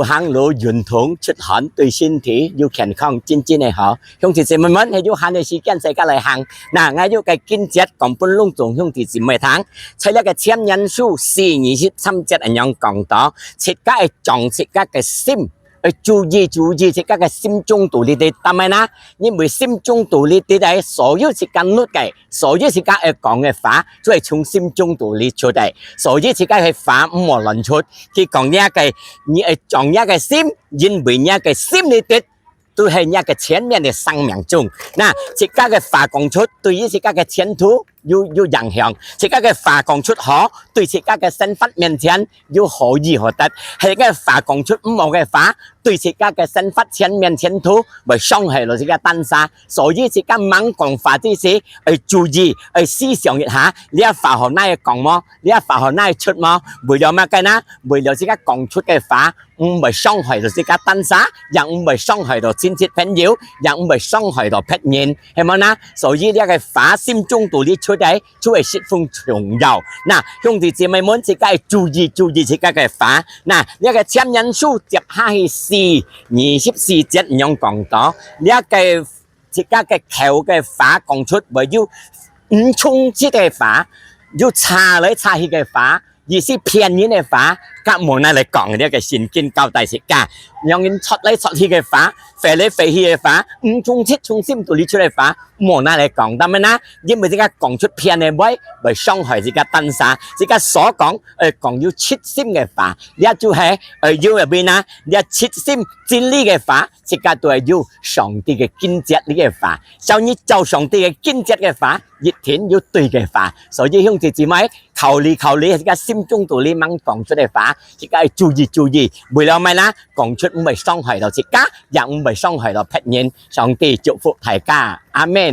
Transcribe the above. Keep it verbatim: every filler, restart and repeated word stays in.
行路運動出汗對身體有健康，真真个好。兄弟姊妹們，係有閒个時間，自家來行。那，𠊎有个經節講分攏總兄弟姊妹聽。在這个箴言書四二十三節恁樣講到，自家愛掌自家个心，愛注意注意自家个心中肚裡个，但係呢，因為心中肚裡个所有自家錄个，所有自家愛講个話，就係從心中肚裡出个。所以自家个話毋好亂出。佢講這个，你愛掌這个心，因為這个心裡个，都係這个前面个生命中。那，自家个話講出，對於自家个前途有，有影響。自家个話講出好，對自家个生活面前有好與好得。係个話講出毋好个話，對自家个生活前面前途會傷害到自家單儕。所以自家吂講話之時，愛注意，愛思想一下，這話好拿來講無？這話好拿來出無？為了麼个呢？為了自家講出个話，毋會傷害到自家單儕，也毋會傷害到親戚朋友，也毋會傷害到別人，係無呢？所以這个話心中肚裡出个，就係十分重要。那，兄弟姊妹們，自家愛注意注意自家个話。那，這个箴言書接下去四二十四節恁樣講到，這个自家个口个話講出，會有毋忠直个話，有插來插去个話，意思騙人个話，較無拿來講。這个聖經交代自家，讓人戳來戳去个話，飛來飛去个話，毋忠直從心肚裡出个話，無拿來講。但係呢，因為自家講出騙个話，會傷害自家單儕。自家所講，愛講有直心个話，這就係，呃，有一位呢，這直心真理个話，自家都愛有上帝个經節裡个話。照你照上帝个經節个話，一定有對个話。所以兄弟姊妹，考慮考慮自家心中肚裡吂講出个話，自家愛注意注意。為了麼个呢？講出毋會傷害到自家，也毋會傷害到別人。上帝祝福大家，阿們。